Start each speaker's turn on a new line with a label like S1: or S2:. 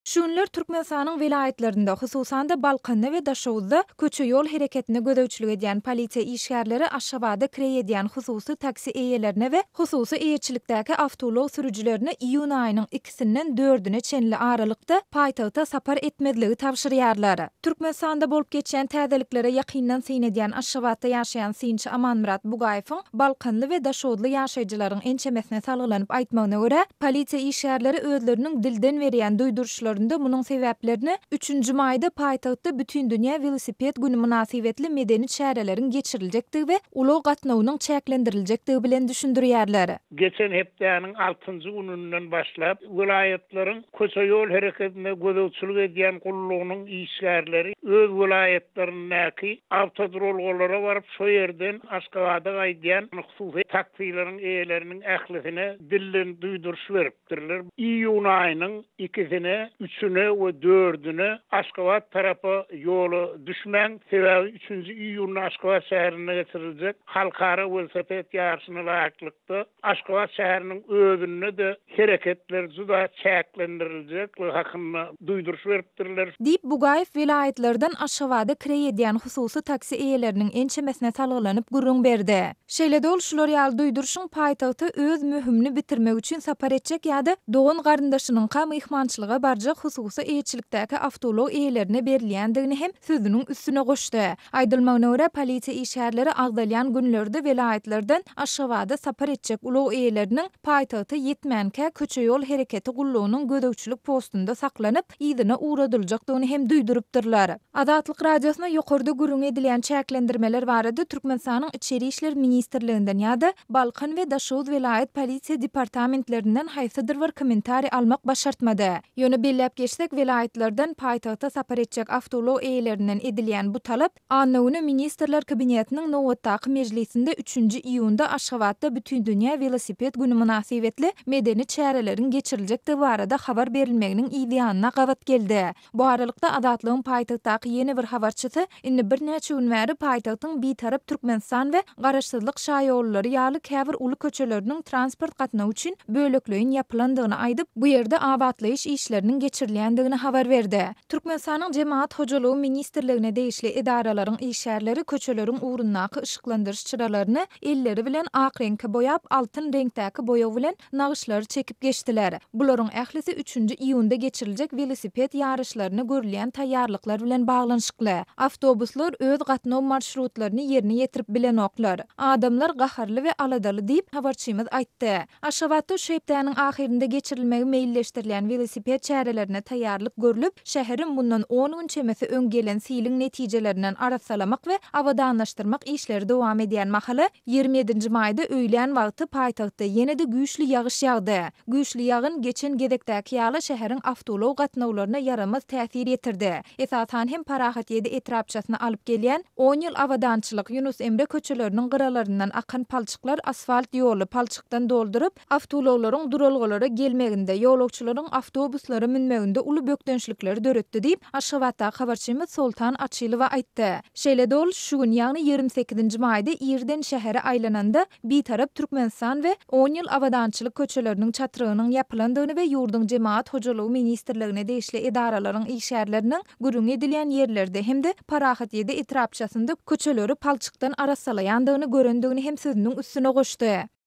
S1: Şu günler Türkmenistanyň welaýatlarynda, hususan-da Balkanda we Daşoguzda köçe-ýol hereketine gözegçilik edýän polisiýa işgärleri Aşgabada kireý edýän hususy taksi eýelerine we hususy eýeçilikdäki awtoulag sürüjilerine iýun aýynyň ikisinden dördüne çenli aralykda paýtagta sapar etmezligi tabşyrýarlar. Türkmenistanda bolup geçýän täzeliklere ýakyndan syn edýän Aşgabatda ýaşaýan synçy Amanmyrat Bugaýewiň balkanly we daşoguzly ýaşaýjylaryň ençemesine salgylanyp aýtmagyna görä, polisiýa işgärleri özleriniň dilden berýän duýduryşlarynda munuň sebäplerini üçünji maýda paýtagtda Bütindünýä welosiped güni mynasybetli medeni çäreleriň geçiriljekdigi we ulag gatnawynyň çäklendiriljekdigi bilen düşündirýärler.
S2: Geçen hepdäniň altynjy gününden başlap, welaýatlaryň köçe-ýol hereketine gözegçilik edýän gullugynyň işgärleri öz welaýatlaryndaky awtoduralgalara baryp, şo ýerden Aşgabada gaýdýan hususy taksileriň eýeleriniň ählisine dilden duýduryş beripdirler. Iýun aýynyň ikisine, üçüne we dördüne Aşgabat tarapa ýola düşmäň, sebäbi üçünji iýunda Aşgabat şäherinde geçiriljek halkara welosiped ýaryşyna laýyklykda, Aşgabat şäheriniň özünde-de hereketler juda çäklendiriljekdigi hakynda duýduryş beripdirler.
S1: Diýip, Bugaýew welaýatlardan Aşgabada kireý edýän hususy taksi eýeleriniň ençemesine salgylanyp gürrüň berdi. Şeýle-de ol şular ýaly duýduryşyň paýtagta öz möhümini bitirmek üçin sapar etjek ýa-da dogan-garyndaşynyňka myhmançylyga barjak hususy eýeçilikdäki awtoulag eýelerine berilýändigini hem sözüniň üstüne goşdy. Aýdylmagyna görä, polisiýa işgärleri agzalýan günlerde welaýatlardan Aşgabada sapar etjek ulag eýeleriniň paýtagta ýetmänkä köçe-ýol hereketi gullugynyň gözegçilik postunda saklanyp, yzyna ugradyljakdygyny hem duýdurypdyrlar. Azatlyk Radiosyna ýokarda gürrüňi edilýän çäklendirmeler barada Türkmenistanyň Içeri işler ministrliginden ýa-da Balkan we Daşoguz welaýat polisiýa departamentlerinden haýsydyr bir kommentariý almak başartmady. Ýöne belläp geçsek, welaýatlardan paýtagta sapar etjek awtoulag eýelerinden edilýän bu talap anna güni Ministrler Kabinetiniň nobatdaky mejlisinde üçünji iýunda Aşgabatda Bütindünýä welosiped güni mynasybetli medeni çäreleriň geçiriljekdigi barada habar berilmeginiň yzýanyna gabat geldi. Bu aralykda, Azatlygyň paýtagtdaky ýene bir habarçysy indi birnäçe gün bäri paýtagtyň Bitarap Türkmenistan we Garaşsyzlyk şaýollary ýaly käbir uly köçeleriniň transport gatnawy üçin bölekleýin ýapylandygyny aýdyp, bu ýerde abatlaýyş işleriniň geçirilýändigini habar berdi. Türkmenistanyň Jemagat hojalygy ministrligine degişli edaralaryň işgärleri köçeleriň ugrundaky yşyklandyryş çyralaryny elleri bilen ak reňke boýap, altyn reňkdäki boýag bilen nagyşlary çekip geçdiler. Bularyň ählisi üçünji iýunda geçiriljek welosiped ýaryşlaryna görülýän taýýarlyklar bilen baglanyşykly. Awtobuslar öz gatnaw marşrutlaryny ýerine ýetirip bilenoklar. Adamlar gaharly we aladaly diýip, habarçymyz aýtdy. Aşgabatda şu hepdäniň ahyrynda geçirilmegi meýilleşdirilýän welosiped çärelerine taýýarlyk görlüp, şäheri mundan on gün çemesi öň gelen siliň netijelerinden arassalamak we abadanlaşdyrmak işleri dowam edýän mahaly, 27-nji maýda öýlän wagty paýtagtda ýene-de güýçli ýagyş ýagdy. Güýçli ýagyn geçen gezekdäki ýaly şäheriň awtoulag gatnawlaryna ýaramaz täsir ýetirdi. Esasan hem Parahat ýedi etrapçasyna alyp gelýän On ýyl Abadançylyk, Ýunus Emre köçeleriniň gyralaryndan akan palçyklar asfalt ýoly palçykdan dolduryp, awtoulaglaryň duralgalara gelmeginde, ýolagçylaryň awtobuslara münmeginde uly bökdençlikleri döretdi diýip, Aşgabatdaky habarçymyz Soltan Açylowa aýtdy. Şeýle-de ol şu gün, ýagny 28-nji maýda irden şähere aýlananda, Bitarap Türkmenistan we On ýyl Abadançylyk köçeleriniň çatrygynyň ýapylandygyny we ýurduň Jemagat hojalygy ministrligine degişli edaralaryň işgärleriniň gürrüňi edilýän ýerlerde hem-de Parahat ýedi etrapçasynda köçeleri palçykdan arassalaýandygyny görendigini hem sözüniň üstüne goşdy.